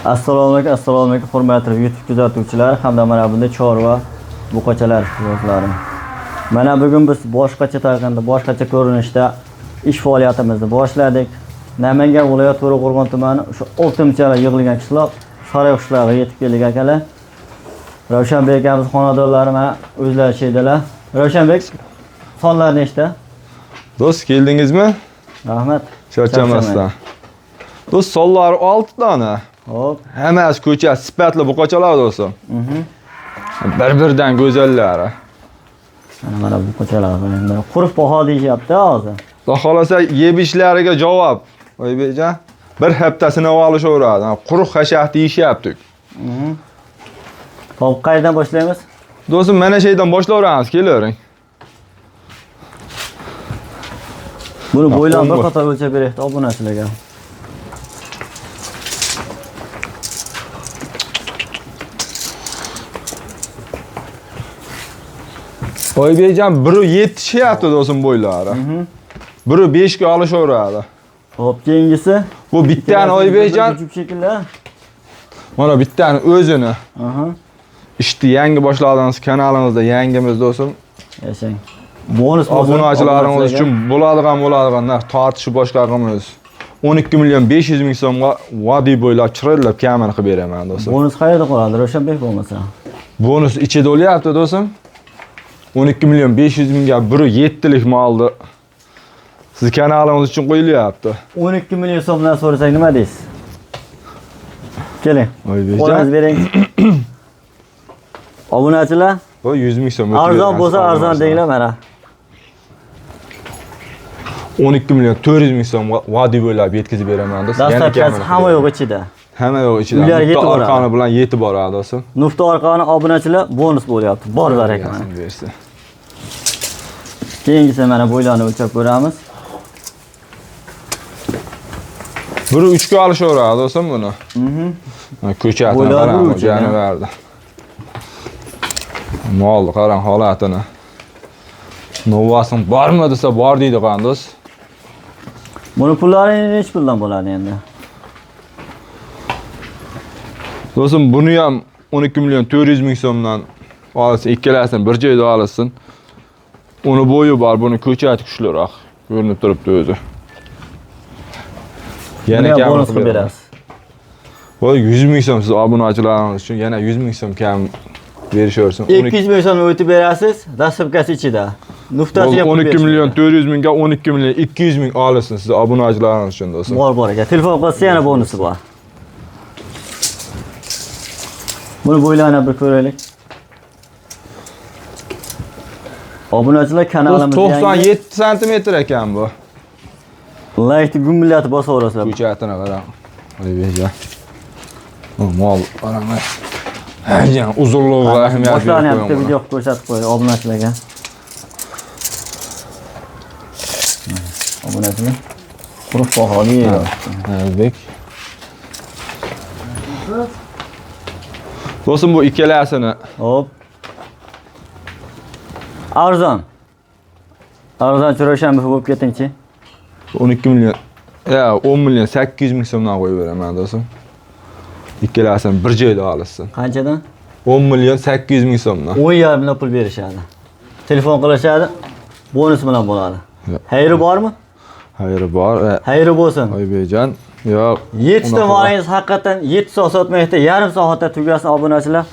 Assalomu alaykum, assalomu alaykum hurmatli YouTube kuzatuvchilari hamda mana bunday chorva buqachalar do'stlarim. Mana bugun biz boshqacha tariqada, boshqacha ko'rinishda ish faoliyatimizni boshladik. Namangan viloyati To'raqo'rg'on tumani o'sha Oltinchalar yig'ilgan qishloq Saroy qishlog'iga yetib keldik akalar. Ravshanbek akamiz xonadonlari mana o'zlari sheydilar. Ravshanbek, sonlar nechta? Do'st keldingizmi? Rahmat. Charchamasdan. Do'st sonlari 6 dona. Hop. Hammasi ko'cha sifatli buqachalar do'stim. Bir-biridan go'zallari. Mana buqachalar. Mana quruq baho deyishyapti hozir. Xudo xolasa yeb ishlariga javob. Oybekjon, bir hafta sinab olishaveradi. Quruq hashat deyishyapti. Hop, qayerdan boshlaymiz? Do'stim, mana shu yerdan boshlayveramiz, kelavering. Buni bo'ylab bir 11. qator o'lchab beraylik obunachilarga. Oybekjon, 1.7 tushyapti do'stim bo'ylari. 1.5 ga olishaveradi. Hop, keyingisi. Bu bittani Oybekjon, Jup shekilli. mana bittani o'zini. Aha. Ishni yangi boshladingiz, kanalimizda yangimiz do'stim. Yashang. Bonus bo'lsin. Obunachilarimiz uchun bo'ladigan narx tortishib boshqa qilamiz. 12 million 500 ming so'mga vodiy bo'ylab chiroylab kamini qilib beraman do'stim. Bonus qayerda qoladi Ravshanbek bo'lmasa? Bonus ichida bo'lyapti do'stim. 12 million 500 mingga 1.7 lik molni siz kanalimiz uchun qo'yilyapti. 12 million so'mdan so'rasak nima deysiz? Keling. Oybekjon, Qo'lingizni bering. Obunachilar, bu 100 ming so'm. o'tib arzon beramiz bo'lsa arzon denglar mana. 12 million 400 ming so'mga vodiy bo'ylab yetkazib beraman do'stim. Yana Dastlabkasi kamini qilib hamma beraman. yo'q ichida. Hamma yo'q ichida. Uylarga Bitta yetib boradi. orqani bilan yetib boradi do'stim. Nufta orqani obunachilar bonus bo'lyapti. Bor baraka mana. Bersin. Keyingisi mana bo'ylarni o'lchab ko'ramiz. Biri 3 ga olishaveradi do'stim buni. Ko'chatini Bo'ylari qarang, bir uch ekan. jonivarni. Molni qarang holatini. Novvasing bormi desa bor deydi qandoz. Buni pullari nechi puldan bo'ladi endi? Do'stim, buni ham 12 million 400 ming so'mdan olsin, ikkalasini bir joyda olsin. Uni bo'yi bor, buni ko'chati kuchliroq ko'rinib turibdi o'zi. Yana Yana kam bonus qilib berasiz. Voy 100 ming so'm siz obunachilaringiz uchun yana 100 ming so'm kam berishaversin. 200 ming so'm o'tib berasiz, dastlabkasi ichida. Nuftasiga pul 12 berish. million 400 mingga 12 million 200 ming olsin siz obunachilaringiz uchun do'stim. Bor aka. Telefon qilsa yana bonusi bor. Buni bo'ylarini bir ko'raylik. Obunachilar kanalimiz 97 santimetr ekan bu. Like'ni gumillatib bosaverasizlar. Ko'chatini qarang. Oybekjon. Bu mol qarang. Ayjan uzunlig'iga ahamiyat Boshlarni ham berib bitta qo'ying. video qilib ko'rsatib qo'y obunachilarga. Obunachilar quruq baholi Oybek. Do'stim, bu ikkalasini Hop. Arzon. Arzon Ravshanbek bo'lib ketingchi. 12 million, ya 10 million 800 ming so'mdan qo'yib beraman do'stim. Ikkalasini bir joyda olsin. Qanchadan? 10 million 800 ming so'mdan. 10,5 million pul berishadi. Telefon qilishadi, bonus bilan bo'ladi. Yo'q. Xayri bormi? Xayri bor. Xayri bo'lsin. Oybekjon, yo'q. 7 ta unaqa molingiz haqiqatan 7 soat sotmaydi, yarim soatda tugasin obunachilar.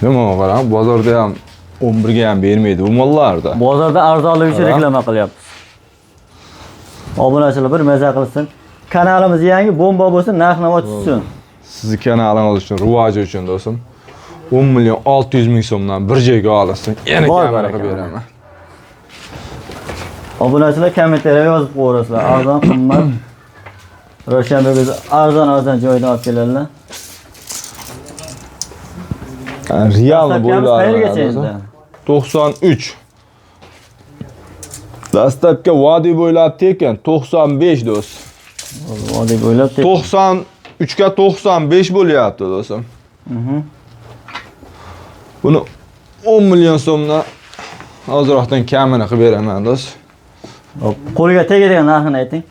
Nima qarang, bozorda ham 11 ga ham bermaydi bu mollarda. Bozorda arzonligi uchun Ha. reklama qilyapmiz. Obunachilar bir maza qilsin. Kanalimiz yangi, bomba bo'lsin, narx-navo tushsin. Sizni kanalingiz uchun, rivoji uchun do'stim. 10 million 600 ming so'mdan bir joyga olsin. Yana Bor kamini baraka. qilib beraman. Obunachilar kommentariya yozib qo'yasizlar. Arzon, qimmat. Ravshanbek o'zi arzon joydan olib keladilar. Realni Dastlabkamiz bo'ylari qayergacha do'stim. endi? 93. Dastlabki vodiy bo'ylab tekin 95 do'st. Vodiy bo'ylab tekin. 93 ga 95 bo'lyapti do'stim. Buni 10 million so'mdan ozroqdan kamini qilib beraman do'st. Hop, qo'lga tegadigan narxini ayting.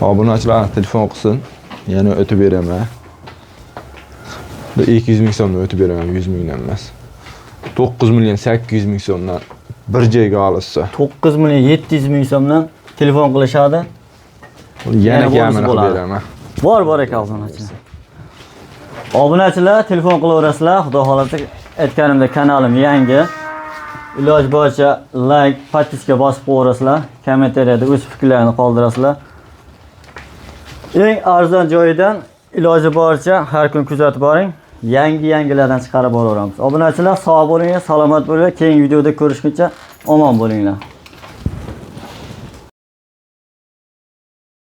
Obunachilar telefon qilsin. Yana o'tib beraman. 200 ming so'mdan o'tib beraman, 100 mingdan emas. 9 million 800 ming so'mdan bir joyga olishsa. 9 million 700 ming so'mdan telefon qilishadi. Yana Yana bonus kamini qilib bo'ladi. beraman. Bor bor aka obunachilar. Obunachilar telefon qilaverasizlar. Xudo xolasa aytganimdek kanalim yangi. Iloji boricha like, подписка bosib qo'yaverasizlar. Kommentariyada o'z fikrlarini qoldirasizlar. Eng arzon joyidan iloji boricha har kun kuzatib boring. Yangi yangilardan chiqarib boraveramiz. Obunachilar sog' bo'linglar, salomat bo'linglar. Keyingi videoda ko'rishguncha omon bo'linglar.